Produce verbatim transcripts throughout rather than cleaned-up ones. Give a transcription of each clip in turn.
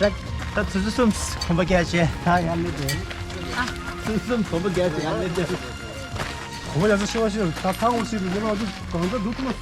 ད་ད་ཆུ་ཚོད་གསུམ་གོམ་པ་བརྒྱབ་བྱས་ད་ཡར་སླེབས་དེ། ཆུ་ཚོད་གསུམ་གོམ་པ་བརྒྱབ་བྱས་ཡར་སླེབས་དེ། གོམ་པ་ཡར་ས་ཤེས་པ་ཤེས་ད་ཐང་འོ་ཤེས་མི་ཉན་པ་འདུག་གང་འདྲ་འདུག་ཐུབ་མ།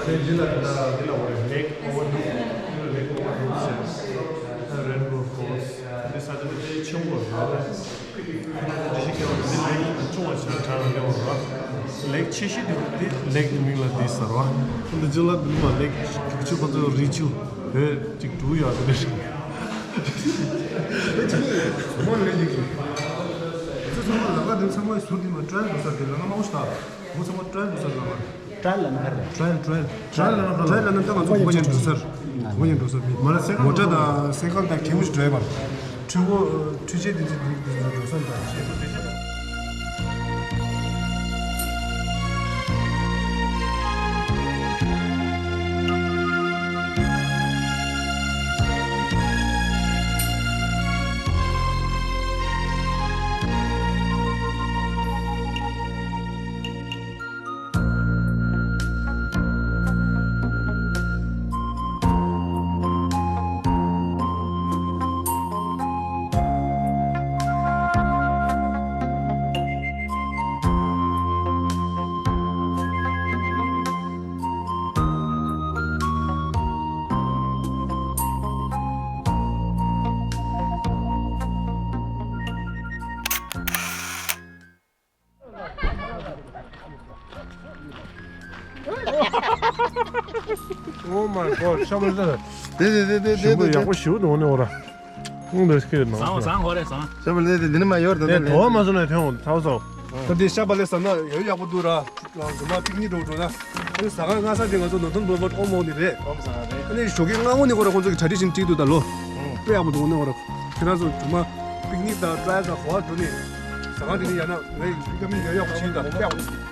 ཨ་ནི་འདི་ལ་འདི་ལ་འདི་ལ་འོ་རེད། ལེག་ཨོ་ཝར་ལུག་འདི་ལ་ལེག་ཨོ་ཝར་ལུག་ཟེར། ཨ་རེན་བོ་ཕོལ་སི་འདི་ས་ཆ་འདི་ཆེན་པོ་རེད། འདི་ལེག་ཆུང་བ་ཆགས་གྲས་ལ་སླེབས་པ་རེད། ལེག་ཆེ་ཤོས་འདི་འདི་ལེག་འདི་མིང་ལ་འདི་ཟེར་བ། འདི་ཅི་ལ་འདི་མ་ལེག་རྒྱུག་ཆུ་ཁོ་ཚོ་རི་ཆུ་བོད་ཅིག་འབྲུ་ཡོད་དེ་རེད། ཚང་མ་ལས་འདི་ཚང་མ་ཟུར་འདི་མ་ཊ་རའེལ་འགྲོ་ས་དེ་ལ་ང་མ་འོ་ཤ་ད་ངོ་ཚང་མ་ཊ་རའེལ་འགྲོ་ས་ལ་ང་། ཊ་རའེལ་ལབ་ན་ག་རེ་རེད། ཊ་རའེལ་ཊ་རའེལ། ཊ་རའེལ་ལབ་ན་ཊ་རའེལ་ལབ་ན་ད་ང་ཚོ་གོ་ཉན་འགྲོ་སར། གོ་ཉན་འགྲོ་སར་མི་མོ་ཊ་དང་སེ་ཀལ་དང་གད་མོ་ཞིག་འགྲོ་ཡ་མ་རེད། འཕྲུལ་འཁོར་འཕྲུལ་ཆས་འདི་ཚོ་འདི་འདི་འགྲོ་སར་འདྲ་ཞེས། Oh my god, ཤ་མོ་ལ། དེ་དེ་དེ་དེ་ཞིམ་པོ་ཡག་པོ་ཞིག་འདུག་ནི་འོ་ར། ཨང་དེ་སྐད་ནང་། བཟང་བ་བཟང་བ་རེད་བཟང་། ཤ་མོ་ལ་དེ་འདི་ནི་མ་ཡོར་དེ་དེ་དེ་དོ་མ་བཟོ་ནས་ཐོན་འོང་ཚ་བ་ཚ་བ། ད་དེ་ཤ་བ་ལས་ཟ་ན་ཡོད་ཡག་པོ་འདུག་ར། རང་ཚོ་མ་པིག་ནིག་འགྲོ་འགྲོ་ན། ཨ་ནི་ཟ་ཁང་སྔ་ས་དེ་ང་ཚོ་ནོར་ཐོན་བོལ་བོལ་ཨོ་མོ་ནི་རེད། ཨོ་མོ་ཟ་ཁང་རེད། ཨ་ནི་ཞོགས་ཀས་སྔ་པོ་ནས་ཁོ་ར་ཁོང་ཚོ་གི་ཊ་རེ་ཌི་ཤན་བྲིས་འདུག་ད་ལོ། ཨང་། དཔེ་ཡག་པོ་འདུག་ནས་ཁོ་ར། ཁྱེད་རང་ཚོ་ཚང་མ་པིག་ནིག་དང་ཊ་རའེལ་དང་གོ་བ་འགྲོ་ནས་ཟ་ཁང་དེ་ནས་ཡར་ན་ངའི་བི་ཊ་མིན་ཡོད་ཡག་པོ་བྱིན་དང་དཔེ་ཡག་པོ་འདུག་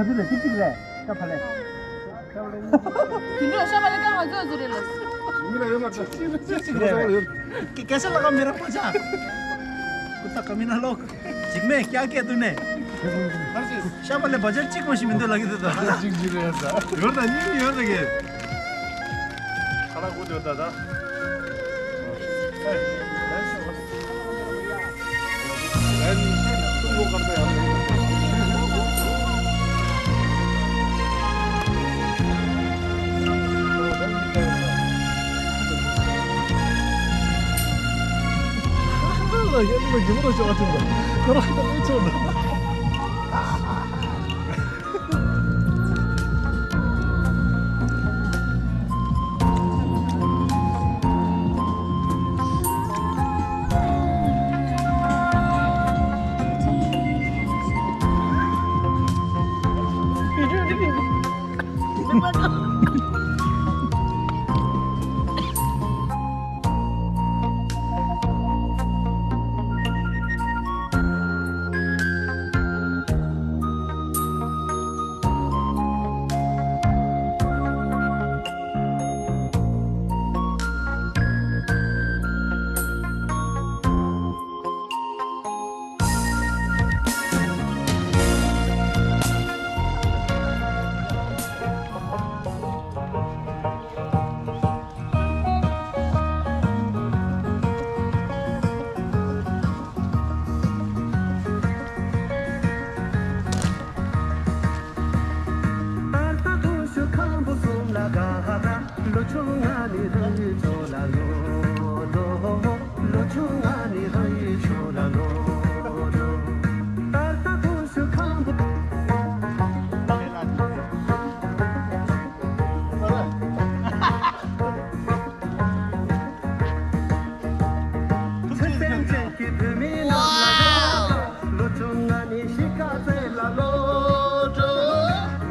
ཟུར་ལ་ཅིག་ཅིག་རེད། ཀ་ཕ་ལེ། དེ་འདྲ་ཤ་བ་ལེ་ཀ་ང་ཚོ་ཟུར་རེད་ལ། མི་ལ་ཡོད་མ་ཚོ། ཅིག་ཅིག་རེད། སྐད་ཆ་ལ་ཀ་མི་ར་པོ་ཆ། ཀུ་ཏ་ཀ་མི་ན་ལོག་འཇིགས་མེད་སྐྱག་སྐད་དུ་ནས། ཤ་བ་ལེ་བ་ཇར་གཅིག་མ་ཞིག་མི་འདོད་ལ་གི་འདོད་ད། ཅིག་ཅིག་རེད་ས། ཡོད་ད་ཉིན་ཡོད་ད་གི། ཁ་ལག་གུ་དེ་ད་ད། ལ་ཡ་ནི་མ་གི་མོ་ཆོག་ཨ་ཐུང་ད། ཁོ་རང་ད་ལས་ཆོག་ད། ཚེ་བརྟན་ཅན་གྱི་བུད་མེད་རྣམས་ལ་དགའ་དགའ། ལོ་ཆུང་ང་ནི་གཤིས་ཀ་རྩེ་ལ་ལོ་འགྲོ།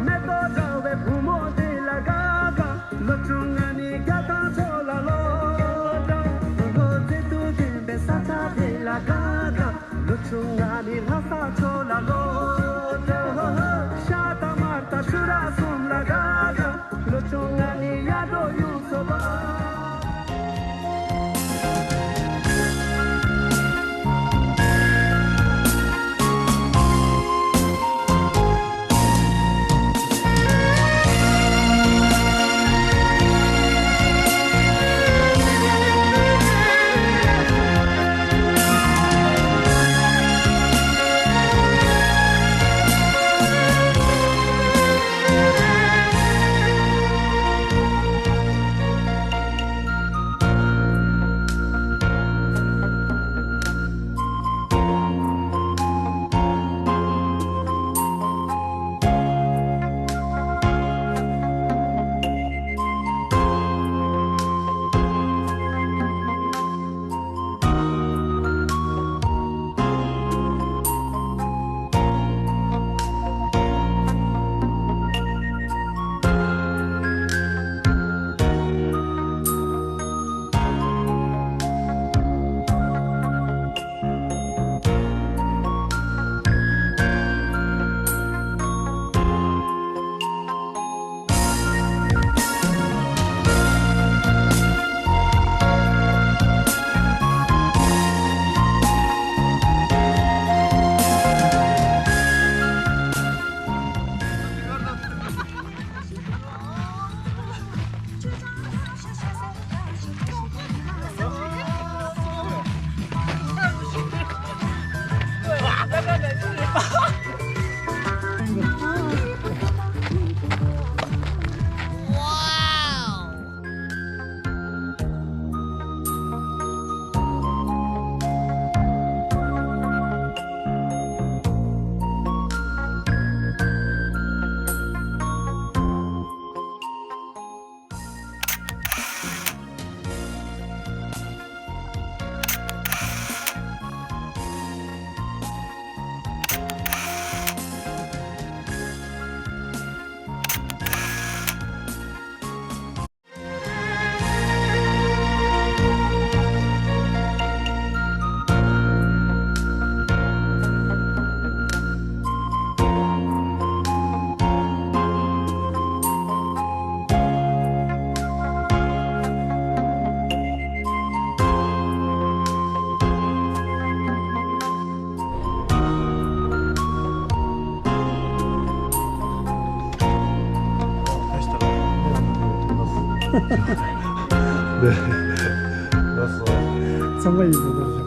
མེ་ཏོག་འདྲ་བའི་བུ་མོ་འདི་ལ་དགའ་དགའ། ལོ་ཆུང་ང་ནི་རྒྱ་ཐང་ཕྱོགས་ལ་ལོ་འགྲོ། ལོ་རྩེ་དུ་ལྡན་པའི་ས་ཆ་འདི་ལ་དགའ་དགའ། ལོ་ཆུང་ང་ནི་ལྷ་ས་ཕྱོགས་ལ་ལོ་འགྲོ། ཤ་དང་མར་དང་ཆུ་ར་གསུམ་ལ་དགའ་དགའ། ལོ་ཆུང་ང་ནི་ཡར་འགྲོ་ཡུལ་སོ་པ། ཚང་མ་ཡིན་པ་དང་